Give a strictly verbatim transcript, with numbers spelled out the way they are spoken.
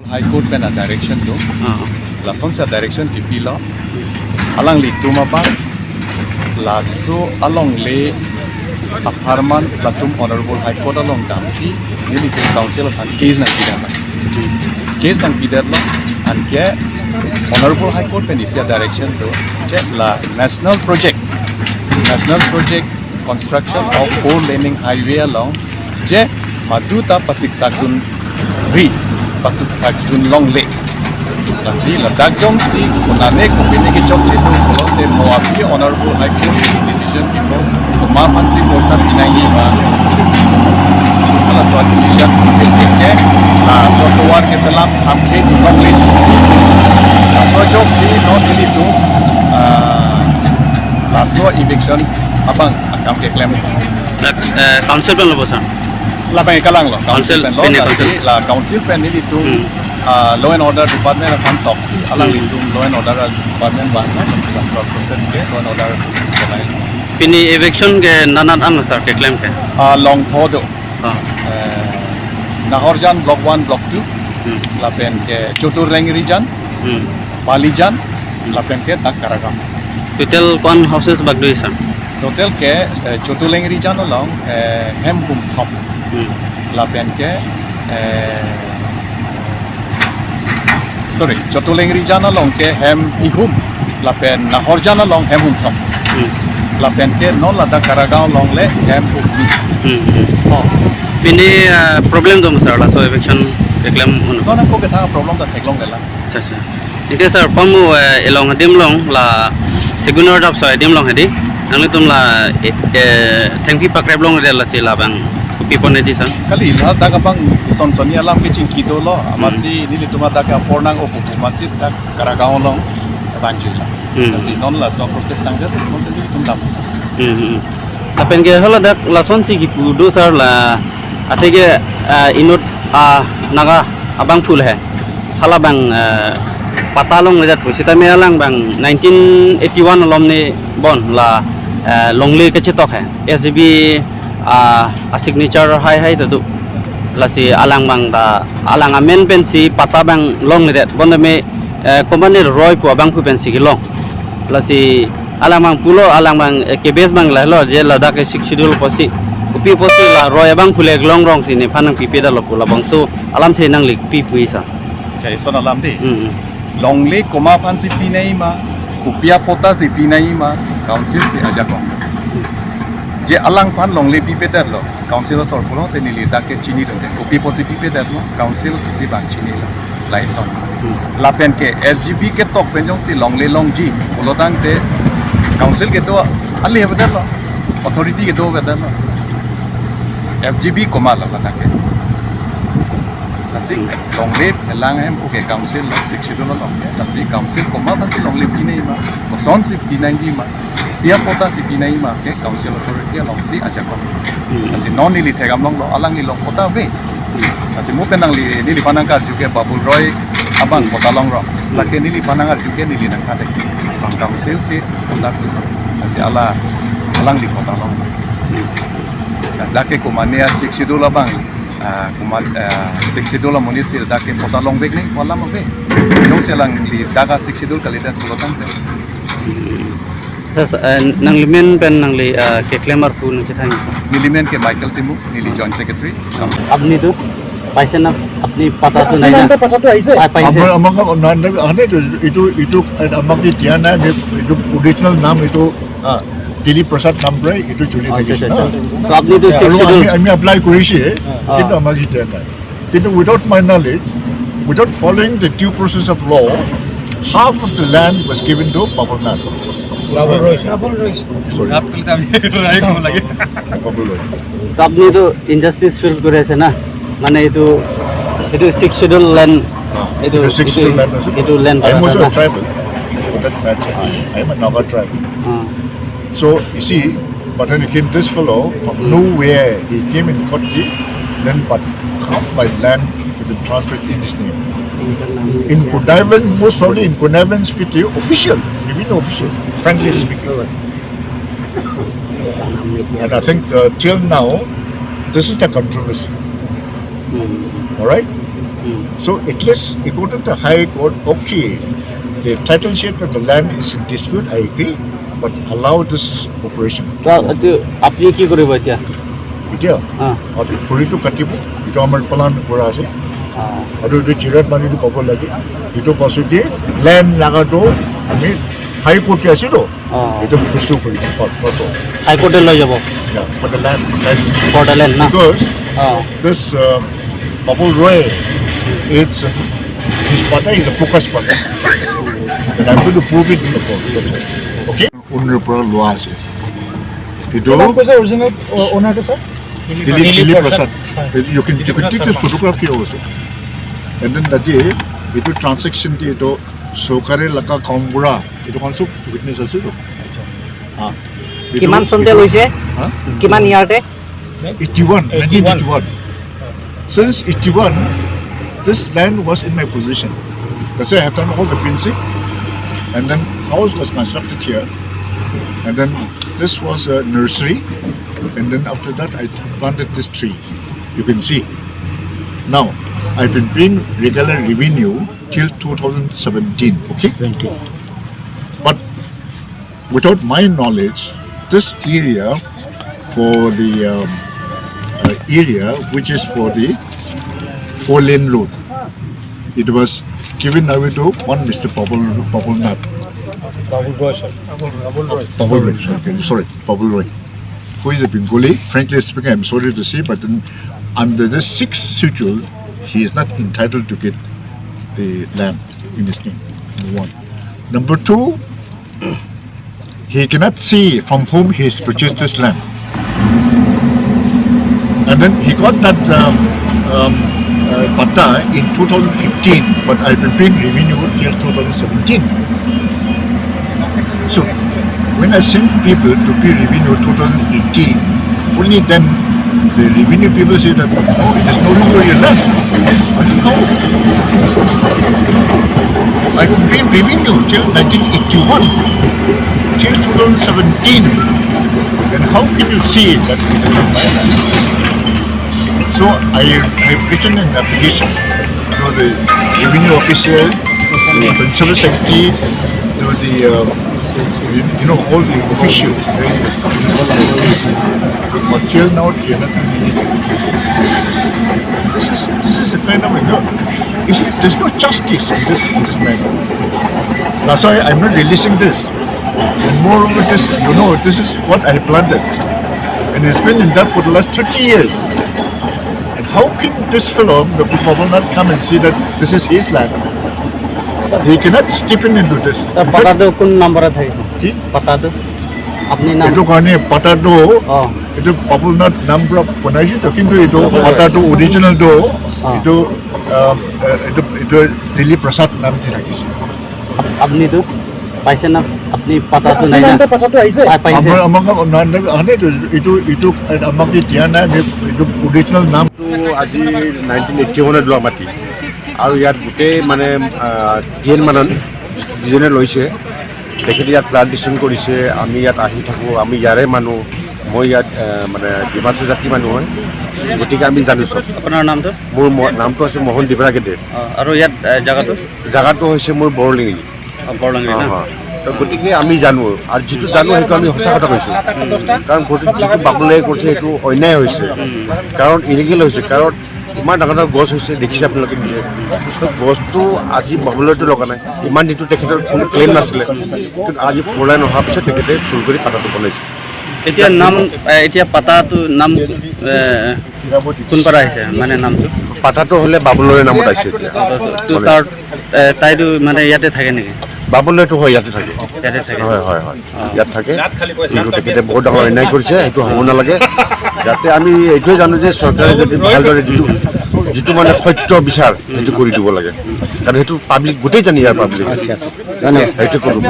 High Court pen a direction do. Ah. Lasonsi a direction kipilo. Alanglitum abang laso alongle apharman latum Honorable High Court along damsi nelitum council aphan case nangpidet. Case nangpidetlo, anke Honorable High Court pen isi a direction do. Je la national project, national project construction of four laning highway along je madu ta pasiksakdun ri, pasiksakdun longle. Lasi ladak jongsi konane kopine kechokche do pulote mo aphi Honorable High Court si decision pipo, komat aphansi porsa pinangji ma. Laso decision ke laso tovar keselam thamkhe dun longle si. Laso ajoksi non nelitum, ah, laso eviction abang akam keklem. Dak, eh, council pen lo bosan? Labang ikalang lo, council Council pen lo, pen lasi ikalang. La council pen nelitum, Hmm. ah, law and order department aphan toksi, alang Hmm. nelitum law and order department bang, lasi laso process ke law and order process ke lain. Pini eviction ke nanat an sir keklem ke? Ah, longtho do. Ah. Eh, Nahorjan block one, block two, Hmm. lapen ke Chotu Lengrijan, Hmm. Palijan, Hmm. lapen ke dak Karagaon. Total ko-an houses bak do sir? Total ke, eh, Chotu Lengrijan along, eh, hem hum thom. Hmm. Lapen ke, eh, sorry, Chotu Lengrijan along ke hem ihum. Lapen Nahorjan along hem hum thom. Hmm. Lapen ke non ladak Karagaon along le hem hum ni. Hmm, hmm. Oh. Pini, eh, problem dong sir, laso eviction keklem un. Non ako kethang problem ta theklonglelang. Acha, acha. Anke sir, pamu, eh, elong adim along la Segun Road apso adim along hedi. Nanglitum la, eh, eh, thengpi pakrep longle lasi labang kopi pon hedi sir? Kali, ladak abang ison soni alam kechingki dolo, amatsi Hmm. nelitum adak ke apor nang opupu, amatsi dak Karagaon along abang jui la. Hmm. Lasi non laso process nangji, non tadi tum tam. Hmm, hmm. Lapen ke hala dak lasonsi kipu do sir la, athe ke, ah, inut, ah, Naga abangphu le he. Halabang, eh, patta longledet pusitame alang abang nineteen eighty-one alom ni bon la, eh, longle kachetok he. S G B, ah, a signature hai hai ta do. Lasi alang abang ta, alang amen pensi patta abang longledet. Bonta me, eh, company Roy pu abangphu pensi kelong. Lasi alang abang pulo, alang abang, eh, K B S abang lahelo, je ladak ke Sixth Schedule pusi. Kopi pusi la Roy abangphu le kelong rongsi nephan nangpipe detlo pu labangso alamthe nangli pi pu sir? Acha, ison alam dei. Hmm, hmm. Longle komat aphansi pinangji ma, kopi apatta si pinangji ma, council si ajakong. Je alangphan longle pipedetlo, council asor pulote neli dak ke chinidunde. Kopi pusi pipedetlo, council si abang chinilo. Lason. Hmm. Lapen ke S G B ketok pen jongsi longle longji pulotangte council kedo ali avedetlo, authority kedo avedetlo. S G B komatlo ladak ke. Lasi Hmm. longle phelang hem pu ke council lo, Sixth Schedule along ke. Lasi council komat aphansi longle pinangji ma, kosonsi pinangji ma, kopi apatta si pinangji ma ke council authority alongsi ajakong. Hmm. Lasi non neli thekdam longlo, alangli along patta ave. Hmm. Lasi mo pen nangli, neliphan nangkarju ke Babul Roy abang Hmm. patta longrong. Hmm. Lake neliphan nangarju ke neli nangkadek. Bang council si patta ave. Lasi hala, alangli patta long. Hmm. Nah, dak ke komatne a Sixth Schedule abang, ah, komat, ah, Sixth Schedule amonit si dak ke patta longvek nangji pu alam ave. Jongsi alangli dak a Sixth Schedule kalidet pulotangte. Sir, eh, nanglimen pen nangli, eh, keklem arpu nangchethan sir. Nelimen ke Michael Timung, neli Joint Secretary. আপনি তো পাইছে না? আপনি পাতাটো নাই না? আপোনালোকৰ পাতাটো আহিছে? পাই-, পাইছে। আমাৰ, আমাক নাই, নাই, অহা নাই তো। এইটো, এইটো আমাক দিয়া নাই। আমি এইটো অৰিজিনেল নাম এইটো, আ, দিলীপ প্ৰসাদ নামঘৰ, এইটো চলি আচ্ছা, থাকিছে আচ্ছা, না। আচ্ছা। তো আপুনি তো আৰু ছিক্স আমি, শ্বিডিউল আমি এপ্লাই কৰিছে, অ। কিন্তু আমাক দিয়া নাই। কিন্তু without my knowledge, without following the due process of law, half of the land was given to Babul Nath. Babul Roy. Sorry. Babul Roy. তো আপুনি তো ইনজাষ্টিচ ফিল কৰি আছে না? মানে এইটো, এইটো ছিক্স শ্বিডিউল লেণ্ড, অ, এইটো, এইটো ছিক্স এইটো, শ্বিডিউল লেণ্ড আছে। এইটো লেণ্ড I am also না? A tribal. For that matter, I am a Naga tribal. O. So, you see, but then again, this fellow, from nowhere, he came in court, he then, but half my land has been transferred in his name. In connivance, most probably in connivance with the official, even official, frankly speaking. And I think, uh, till now, this is the controversy. All right? So at least according to High Court, okay, the title sheet of the land is in dispute, I agree, but allow this operation. তো এইটো আপুনি কি কৰিব এতিয়া? এতিয়া অ। আৰু খৰিটো কাটিব, এইটো আমাৰ প্লান কৰা আছে। অ। আৰু এইটো জিৰাত মাটিটো পাব লাগে, এইটো পাছতে লেণ্ড লগাটো আমি হাই কোৰ্টে আছে তো, অ। এইটো পুষ্টু কৰিব পাব। হাই কোৰ্টে লৈ যাব। Yeah, for the land, land. For the land, না? Because অ। This uh, Babul Roy, it's uh, his patta is a Prakash patta. And I'm going to prove it in the court. That's all. Okay? Owner পৰা লোৱা আছে। এইটো কিমান পইচা অৰিজিনেল অনাৰটো ছাৰ? দিলীপ, দিলীপ প্ৰসাদ। You can, you can take this photograph here also. And then that day, এইটো ট্ৰানজেকশ্যন দি এইটো চৰকাৰে লাকা কাম কৰা, এইটো সব উইটনেছ আছে তো। হা। এইটো, কিমান চনতে এইটো লৈছে? হা? কিমান ইয়াৰতে? Eighty-one, eighty-one. Nineteen eighty-one. Since eighty-one, this land was in my possession. That's why I have done all the fencing. And then house was constructed here. And then this was a nursery. And then after that, I planted these trees. You can see. Now, I've been paying regular revenue till two thousand seventeen, okay? Twenty. But without my knowledge, this area for the um, uh, area which is for the four lane road, it was given away to one Mister Babul, Babul Nath. Babul Roy, sir. Babul Roy. Babul Roy, okay, sorry, Babul Roy, who is a Bengali. Frankly speaking, I'm sorry to say, but then under the sixth schedule, he is not entitled to get the land in his name. Number one. Number two, he cannot see from whom he has purchased this land. And then he got that um, um, uh, patta in two thousand fifteen, but I've been paying revenue till two thousand seventeen. So when I send people to pay revenue two thousand eighteen, only then the revenue people say that, "No, it is no longer your land." I said, "No. I could pay revenue till nineteen eighty-one, till two thousand seventeen. Then how can you say that it is not my land?" So I have written an application to the revenue officer, the principal secretary, to the uh, you, you know, all the officials, eh? But till now, they are not doing anything. This is, this is a kind of a, no, you see, there's no justice in this, in this matter. That's why I'm not releasing this. And moreover, this, you know, this is what I planted. And it's been in that for the last thirty years. And how can this fellow, Doctor Babul Nath, come and say that this is his land? He cannot step in into this. Sir, In fact, পাটাটো কোন নম্বৰত থাকিছে? কি? পাটাটো? আপুনি নাম এইটো কাৰণে পাটাটো, অ। এইটো বাবুল নাথ নাম পৰা বনাইছে তো, কিন্তু এইটো পাটাটো অৰিজিনেলটো অ। এইটো, আহ, এইটো, এইটো দিলীপ প্ৰসাদ নাম দি ৰাখিছে। আপ-, আপুনিতো পাইছে না? আপুনি পাটাটো নাই না? আপোনাৰ পাটাটো আহিছে? পাই-, পাইছে। আমাৰ, আমাক না-, না-, আনে তো, এইটো, এইটো আমাকে দিয়া নাই, আমি এইটো অৰিজিনেল নাম। তো আজি নাইনটিন এইটি ওৱানত লোৱা মাটি। আৰু ইয়াত গোটেই মানে, আহ, টি এন মানন যিজনে লৈছে, তেখেতে ইয়াত প্লাণ্টেশ্যন কৰিছে, আমি ইয়াত আহি থাকোঁ, আমি ইয়াৰে মানুহ, মই ইয়াত, আহ, মানে ডিমাচা জাতি মানুহ হয়, গতিকে আমি জানো চব। আপোনাৰ নামটো? মোৰ ম-, নামটো আছে মোহন দিবৰাগেদে। অ, আৰু ইয়াত, আহ, জাগাটো? জাগাটো হৈছে মোৰ বৰলিঙি। অ, বৰলিঙি অ, না? অ। তো গতিকে আমি জানো, আৰু যিটো জানো সেইটো আমি সঁচা কথা কৈছোঁ। কাৰণ গতিকে যিটো বাবুলে কৰিছে সেইটো অন্যায় হৈছে, উম। কাৰণ ইলিগেল হৈছে, কাৰণ ইমান ডাঙৰ ডাঙৰ গছ হৈছে, দেখিছে আপোনালোকে নিজে। তো গছটো আজি বাবুলেতো লগা নাই, ইমান দিনটো তেখেতৰ কোনো ক্লেইম নাছিলে, কিন্তু আজি ফ'ৰ লাইন অহাৰ পিছত তেখেতে চুৰ কৰি পাটাটো বনাইছে। এতিয়া নাম, এ, এতিয়া পাটাটো নাম, এ, কোন পৰা আহিছে, মানে নামটো? পাটাটো হ'লে বাবুলৰে নামত আহিছে এতিয়া। তো মানে তাৰ, এ, তাইতো মানে ইয়াতে থাকে নেকি? বাবুলেতো হয়, ইয়াতে থাকে। ইয়াতে থাকে। হয়, হয়, হয়। অ। ইয়াত থাকে। কিন্তু তেখেতে বহুত ডাঙৰ অন্যায় কৰিছে, সেইটো হ'ব নালাগে। যাতে আমি এইটোৱে জানো যে চৰকাৰে যদি ভালদৰে যিটো, যিটো মানে সত্য বিচাৰ, সেইটো কৰি দিব লাগে। কাৰণ সেইটো পাব্লিক, গোটেই জানে ইয়াৰ পাব্লিক। আচ্ছা, আচ্ছা। ধন্যবাদ। সেইটো কৰোঁ।